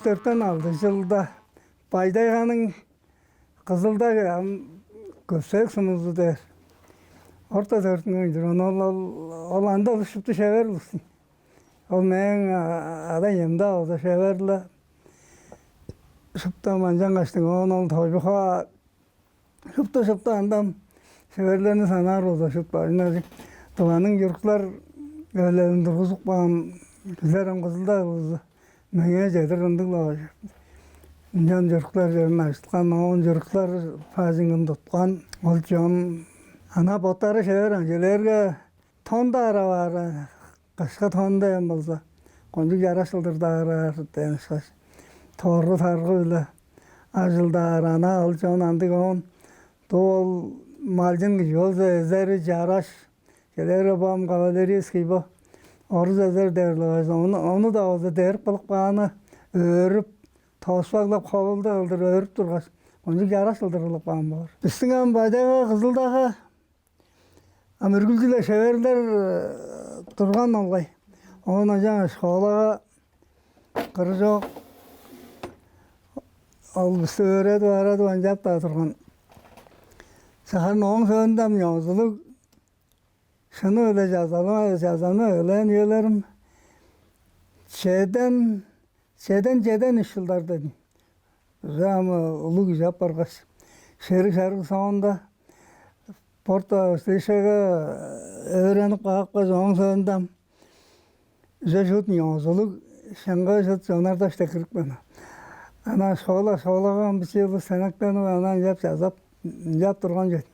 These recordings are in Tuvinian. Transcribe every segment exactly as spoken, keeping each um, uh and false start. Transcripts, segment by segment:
дөртен алды чылда Бай-Тайганың Кызыл-Даг, ам Көвсек сумузу дээр, орта төрүттүнген-дир. Ону ол, ол, ол анда улус шупту шевер улус-тур. Ол мээң ада-ием-даа болза шевер-ле. Шупту манчан каштың, оон ол Тойбухаа, шупту-шупту анда ам шеверлерни санаар болза, шупту. Ынчангаш Тываның чурукчулар эвилелин тургузуп каан кижилер ам Кызыл-Даг улузу. Меңээ чедир ындыг-ла боор. Ынчан чурукчулар черин ажыткан, оон чурукчулар бажыңын туткан. Ол чон ана боттары шевер, ам чижээлээрге, тон-даа ара баар, кышкы тон дээн болза, кончуг чараш кылдыр-даа араар дээн ышкаш, торгу-таргы-биле ажылдаар. Ана ол чон ындыг. Оон дуу ол малчын кижи болза, эзери чараш, чижээлээрге бо ам кавалерийский, бо орус эзер дээр-ле боор. Ону, ону-даа болза дерип кылып кааны, өөрүп, тоспаглап, ховулда кылдыр өөрүп тургаш, кончуг чараш кылдыр кылып каан боор. Бистиң ам Бай-Тайга, Кызыл-Дагга ам үргүлчү-ле шеверлер турган болгай. Оон ынчангаш школага кыры чок, ол бисти өөредип-аарадып, ынчап-даа турган. Харын ооң соонда ам ёзулуг шыны-биле чазалап, чазанып эгелээн үелерим чеден, чеден, чеден үш чылдар дедим. Уже ам улуг кижи апаргаш, шериг-шарыг соонда, спорт училищеге өөренип каапкаш, ооң соонда ам уже шуут ёзулуг шыңгыы шуут чонар-дашты кирип каан. Ана школа, школага ам бичии улус сенектенип, ана ынчап чазап, ынчап турган чүве.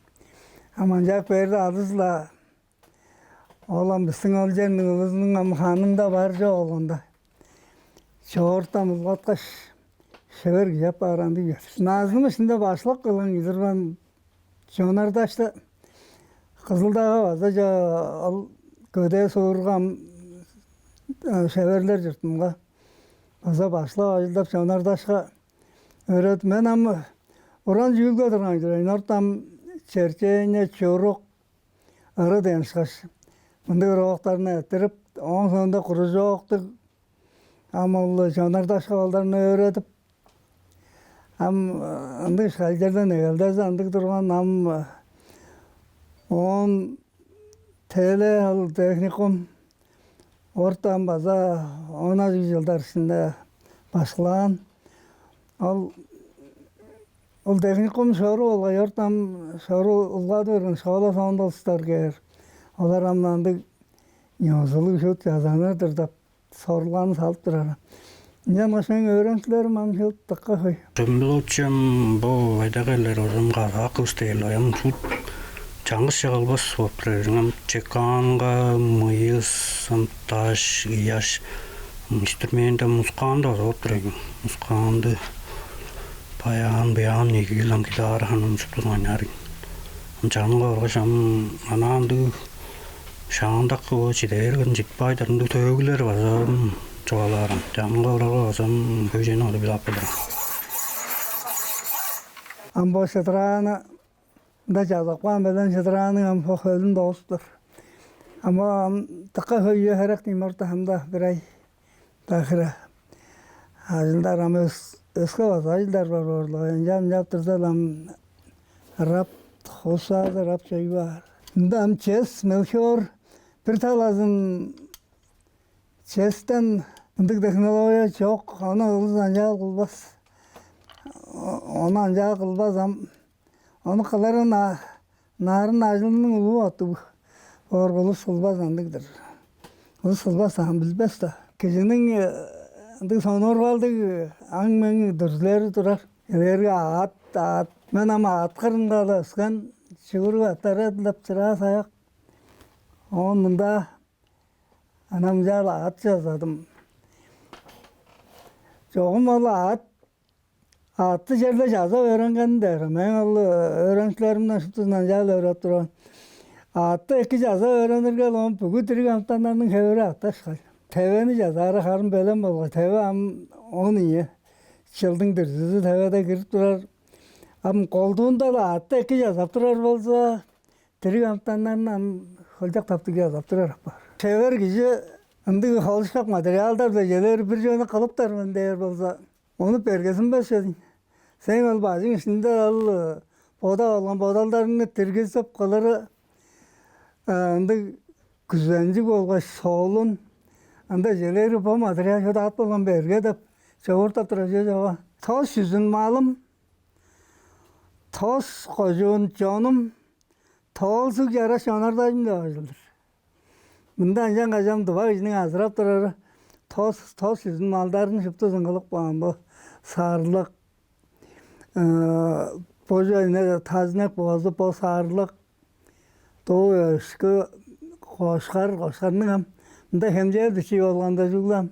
Ам ынчап бээрде, алыс-ла ол ам бистиң ол черниң улузунуң ам ханында бар чок болганда, чоорту ам улгаткаш, шевер кижи апаар ындыг чүве. Назының иштинде башкылап кылган кижи-дир мен. Чонар-дашты Кызыл-Дагга база чо-, ол көдээ суурга ам, э, шеверлер чуртунга база башкылап ажылдап, чонар-дашка өөредип, мен ам уран чүүлге турган чүве. Ынчаарга ам черчение, чурук, ыры дээн ышкаш, мындыг уроктарны эрттирип, ооң соонда кружоктуг, ам ол чонар-дашка балдарын өөредип, ам, э, ындыг ышкаш черден эгелдези ындыг турган. Ам, э, оон тээ-ле ол техникум, орта ам база он ажыг чылдар иштинде башкылаан. Ол, ол техникум шору болгай, орта ам шору улгады берген, школа соонда улустар кээр. Олар ам ындыг ёзулуг шуут чазаныр-дыр деп, сорулганы салып турар. Ынчангаш мээң өөреникчилерим ам шуут дыка хөй. Чүвем-биле, отчем, бо Бай-Тайга эрлер ожам казак кыс дээр-ле, ам шуут чаңгыс чыгылбас болуп турар. Ам чеканга, мыйыс, ам даш, ыяш, ам инструментте музыканы-даа оза болуп турар. Музыканы, баян, баян, игил, ам гитара, харын ам шуптузун ойнаар. Ам чанынга баргаш, ам анаа ындыг шаандакы бо чиде берген читпайдарын төөгүлер база чугаалаар. Чанынга оларга база хөй чүвени аңаа билип ап келир. Ам бо шыдырааны мында чазап каан белен, шыдырааның ам бо хөлүн доозуптар. Ам бо ам дыка хөй үе херек дийин, орта ам-даа бир ай, даа хире. Ажылдар ам өс-, өске база ажылдар бар боорлуг. Ынчап, ынчап турза-ла, ам ырап, хус баар, ырап чоюп баар. Мында ам чес, мельхиор, бир талазын честен мындыг технология чок, ону улус ынчаар кылбас. О-, ону ынчаар кылбас ам. Ону кылыры на-, нарын ажылының улуу оттуг боорга, улус кылбас ындыг-дыр. Улус кылбас ам, билбес-даа. Кижиниң, э, ындыг сонуургалдыг аң-меңи дүрзүлери турар. Элээрге аът, аът. Мен ам аът кырында-ла өскен, чүгүрүк аъттар эдилеп, чыраа-саяк. Оон мында анамчаал аът чазадым. Чогум ол аът, аътты черле чазап өөренгеним дээр. Мээң ол, э, өөреникчилеримден шуптузун ынчаар өөредип турган. Аътты эки чазап өөренирге-ле, оон бүгү дириг амытаннарның хевири аътта ышкаш. Тевени чазаары харын белен болгай. Теве ам он ийи чылдың дүрзүзү теведе кирип турар. Ам колдуунда-ла аътты эки чазап турар болза, дириг амытаннарны ам хөлчок таптыг чазап турар апаар. Шевер кижи ындыг холушкак материалдар-биле чүвелерни бир чүвени кылыптар мен дээр болза, Ону бергезинмес чедиң. Сээң ол бажың иштинде ол, э, бодап алган бодалдарыңны диргизип кылыры, э, ындыг күзенчиг болгаш солун, ында чүлери бо материал чудаат болган берге деп чогуртап турар чүве чогу. Тос чүзүн малым, тос кожуун чонум, тоолзуг чараш чонар-даа чүнү деп ажыл-дыр. Мында ынчан кажан тыва кижиниң азырап турары тос, тос чүзүн малдарын шуптузун кылып каан бо сарлык, э, бо чүве тазнек боозу бо сарлык, доо өшкү кошкар, кошкарның ам мында хемчээл бичии болганда чүгле ам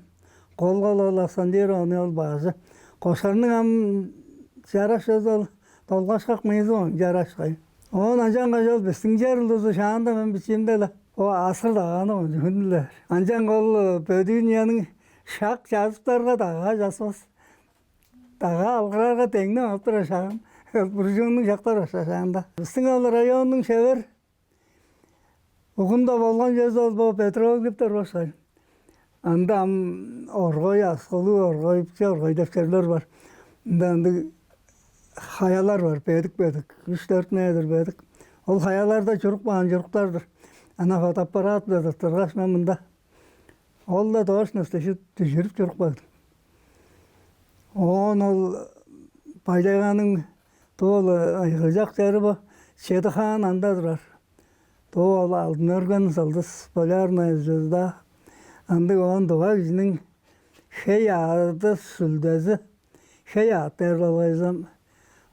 кол-кол ол аскан дээр ону ол баазы. Кошкарның ам чараш чүвези ол долгашкак мыйызы оң чарашкай. Оон ынчангаш ол бистиң чер улузу шаанда мен бичиимде-ле о аскыр дагааны оон хүндүлээр. Ынчан ол бөдүүн ыяның шак чазыптарга дагаа часпас. Дагаа алгырарга деңнеп алып турар шаам. Ол буржуунуң чактар башка шаанда. Бистиң ол районнуң шевер угунда болган чүвези ол бо петроглифтер башка. Анда ам оргой, аскылыг оргой, биче оргой деп черлер бар. Ында ындыг хаялар бар, бедик-бедик, үш-дөрт метр бедик. Ол хаяларда чуруп каан чуруктар-дыр. Ана фотоаппарат-биле тырттыргаш, мен мында ол-ла точно стежип дүжүрүп чуруп кагдым. Оон ол Бай-Тайганың дуу ол ыйгылчак чери бо Чеди-Хаан анда турар. Дуу ол Алдын-Өрген, сылдыс, полярная звезда. Ындыг оон тыва кижиниң хей аъды, сүлдези, хей аът дээр болгай-ла,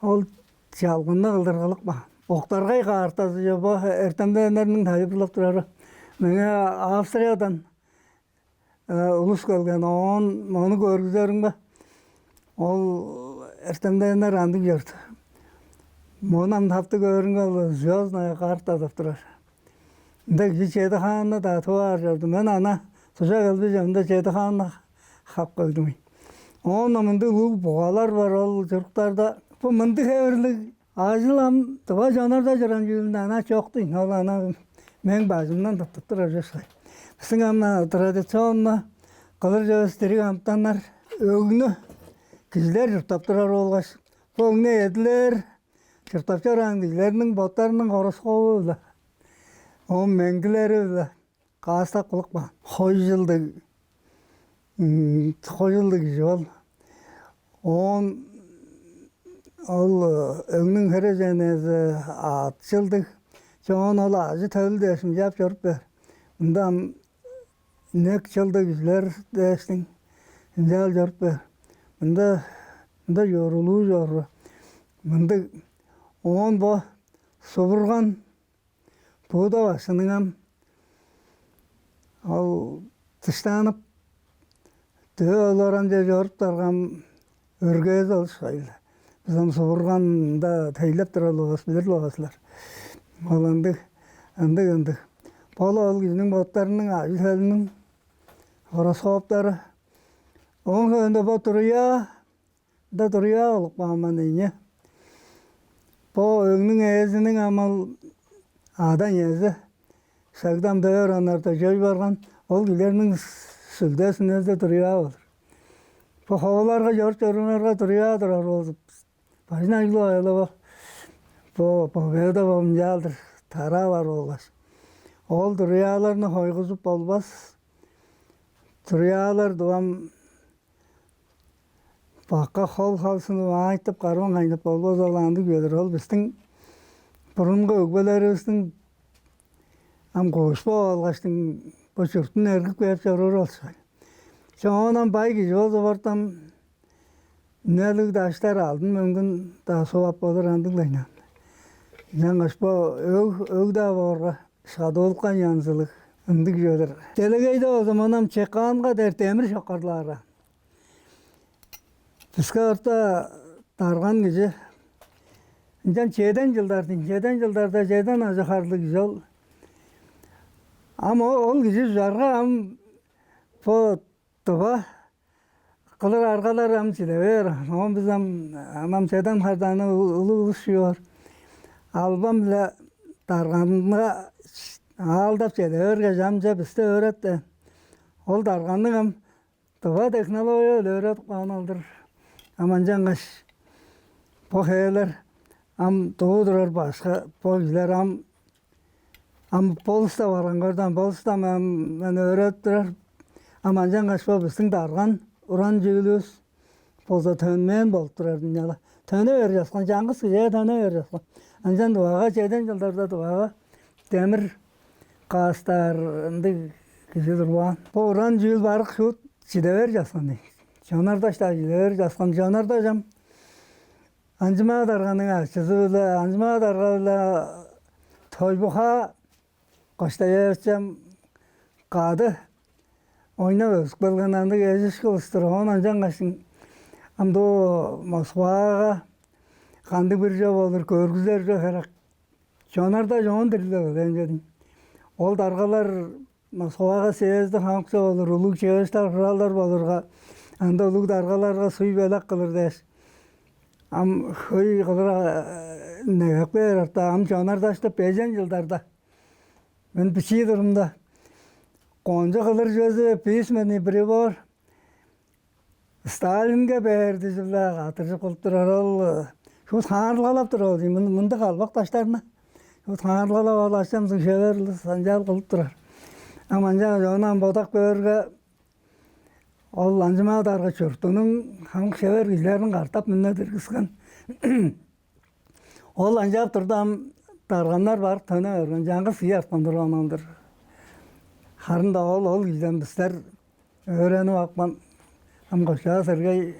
ол чалгынны кылдыр кылып каан. Октаргай картазы чүве бо эртемденнерниң тайылбырлап турары. Меңээ Австриядан, э, улус келген, оон мону көргүзеримге, ол эртемденнер ындыг чорду. Мону ам таптыг көөрүңге, ол звёздная карта деп турар. Ында кижи Чеди-Хаанны-даа тып аар чорду. Мен ана дужа келбейн, ында Чеди-Хаанны хап келдим. Оон мындыг улуг бугалар бар ол чуруктарда. Бо мындыг хевирлиг ажыл ам тыва чоннарда чораан чүүлүнде ана чок дийин. Ол ана мээң бажымдан тыптып турар чүве-дир. Бистиң ам традиционно кылыр чүвевис дириг амытаннар өгнү кижилер чурттап турар болгаш, бо өгнү эдилээр чурттап чораан кижилерниң боттарының гороскобу-биле, оон меңгилери-биле каастап кылып каан. Хой чылдыг, м, хой чылдыг кижи ол. Оон ол, э, өгнүң херээженнери аът чылдыг. Чоон ол ажы-төлү дээш ынчап чоруп бээр. Мында ам инек чылдыг кижилер дээштиң ынчаар чоруп бээр. Мында, мында чорулуу чору. Мындыг. Оон бо субурган Будда башкының ам ол дыштанып, дөө олар ам чорудуптарга ам өргээзи ол шойлу. Бис ам субурганда тейлеп турар болгаш, билир болгаш силер. Ол ындыг, ындыг, ындыг. Бо-ла ол кижиниң боттарының ажы-төлүнүң гороскоптары. Ооң соонда бо Туруяа, Ында Туруяа болуп каан мен ийне. Бо өгнүң ээзиниң ам ол ада-иези Шагдам Дөө ораннарда чөй барган, ол кижилерниң сүлде-сүнези Туруяа болур. Бо ховуларга чоруп чоруңарга Туруяа турар болзуп, бажын ажыл-ояла бо, бо Победа бо мынчаалдыр тараа бар болгаш. Ол Туруяаларны хойгузуп болбас. Туруяалар дувам бакка хол халсынып, аайтып, карбан кайнап болбас, ол андыг чүве-дир. Ол бистиң бурунгу өгбелеривистиң ам куушпап алгаштың, бо чурттун эргип кээп чоруур ол шоой. Чоон ам бай кижи болза бортам, үнелиг даштар, алдын-мөңгүн-даа суп ап болур андыг-ла ыйнаан. Ынчангаш бо өг, өг-даа боорга, шкатулка янзылыг ындыг чүве-дир. Делегейде болза, мынам чеканга дээр демир чоккарлаары. Биске орта дарган кижи. Ынчан чеден чылдар дейн, чеден чылдарда чеден ажы харлыг кижи ол. Ам о-, ол кижи чарга ам бо тыва кылыр аргалар ам чиде бээр. Оон бис ам, ам, ам чеден харданы улуг улус чүве боор. Албан-биле дарганга аалдап чеде бээрге, чамча бисте өөретти. Ол дарганның ам тыва технология-биле өөредип каан ол-дур. Ам ынчангаш бо хээлер ам дуу турар башка, бо кижилер ам, ам болуста барган көрдүм, болуста мен өөредип турар. Ам ынчангаш бо бистиң дарган уран чүүлүвүс болза төнмээн болуп турар дийин але. Төне бээр часкан, чаңгыс кижээ төне бээр часкан. Ынчан Тывага, чеден чылдарда Тывага демир каастаар ындыг кижи турбаан. Бо уран чүүл барык шуут чиде бээр часкан дийин. Чонар-даш-даа чиде бээр часкан. Чонар-даш ам Анчымаа дарганың ачызы-биле, Анчымаа дарга-биле Тойбухаа Коштаевич ам кады ойнап өзүп келген ындыг эжиш кылыштыр. Оон ынчангаш ам дуу Москвага кандыг-бир чоп болур, көргүзер чоп херек. Чонар-даш оон дирилеп эгелээн чедиң. Ол даргалар Москвага съезди хамык чоп болур, улуг чыыштар, хуралдар болурга, анда улуг даргаларга суй-белек кылыр дээш, ам хөй кылыр негеп кээр орта. Ам Чонар-дашты бежен чылдарда, мен бичии турумда, кончуг кылыр чүвези письменный прибор Сталинге бээр дижи-биле каттыжып кылып турар ол. Шуут хаарылгалап турар ол, мын- мындыг калбак даштарны. Шуут хаарылгалап, ол ачамзың шевер санчаал кылып турар. Ам ынча ону ам бодап көөрге, ол Анчымаа дарга чуртунуң хамык шевер кижилерин катап мында диргискен. Ол ынчап турда, ам дарганнар барып төне берген, чаңгыс кижи арткан турган ол-дур. Харын-даа ол, ол кижиден бистер өөренип апкан. Ам Кошаа Сергей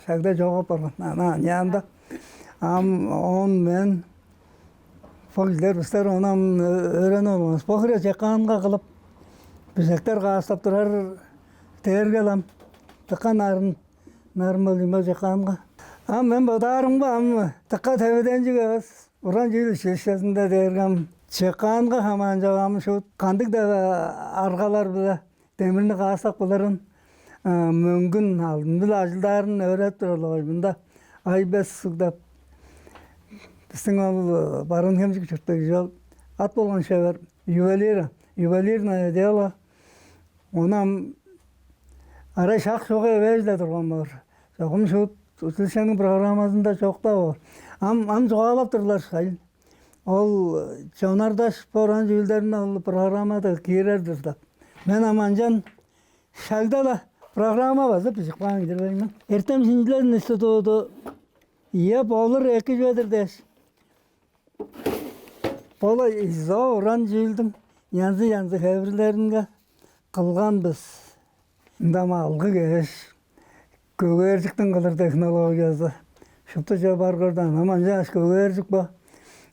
шагда чок апарган, ана аныяанда. Ам оон мен бо кижилер, бистер ону ам өөренип алганывыс. Бо хире чеканга кылып, бижектер каастап турар дээрге-ле ам дыка нарын, нарын болуйн бо чеканга. Ам мен бодаарымга, ам дыка теведенчиг эвес. Уран чүүл училищезинде дээрге ам чеканга хамаан чок, ам шуут кандыг-даа аргалар-биле демирни каастап кылырын, мөңгүн, алдын-биле ажылдаарын өөредип турар-ла болгай. Мында Айбес суг деп, бистиң ол Барыын-Хемчик чурттуг кижи ол, ат болган шевер, ювелир, ювелирное дело. Ону ам арай шак-шугу эвээш-ле турган боор. Чогум шуут училищениң программазында чок-даа боор. Ам, ам чугаалап турлар шайыл. Ол Чонар-даш бо уран чүүлдерин ол программада киирер-дир деп. Мен ам ынчан шагда-ла программа база бижип каан кижи-дир мен. Эртем-шинчилел институду, ийе, болур, эки чүве-дир дээш. Бо-ла ИЗО уран чүүлдүң янзы-янзы хевирлеринге кылган бис. Ында ам алгы кеш, көгээржиктиң кылыр технологиязы, шупту чүве бар көрдүң. Ам ынчангаш көгээржик бо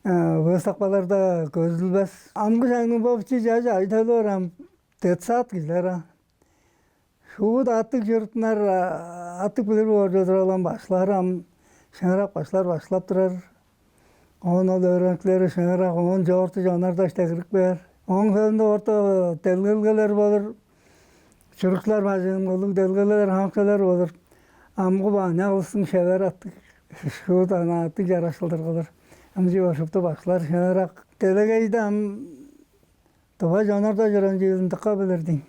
выставкаларда көзүлбес. Амгы шагның бо бичии чажы ай-төлү бар ам, детсад кижилер ам. Шуут аттыг чурттуңар, аттыг билир боор чүве-дир ол ам, башкылары ам шыырак башкылар башкылап турар. Оон ол өөреникчилери шыырак, оон чоорту Чонар-даш дег кирип кээр. Ооң соонда орта делгелгелер болур, чурукчулар бажыңынга улуг делгелгелер, хамык чүвелер болур. Амгы бо аныяк улустуң шевер аттыг, шуут анаа аттыг чараш кылдыр кылыр. Ам чүве шупту башкылар шыырак. Делегейде ам Тыва Чонар-даш уран чүүлүн дыка билир дийин.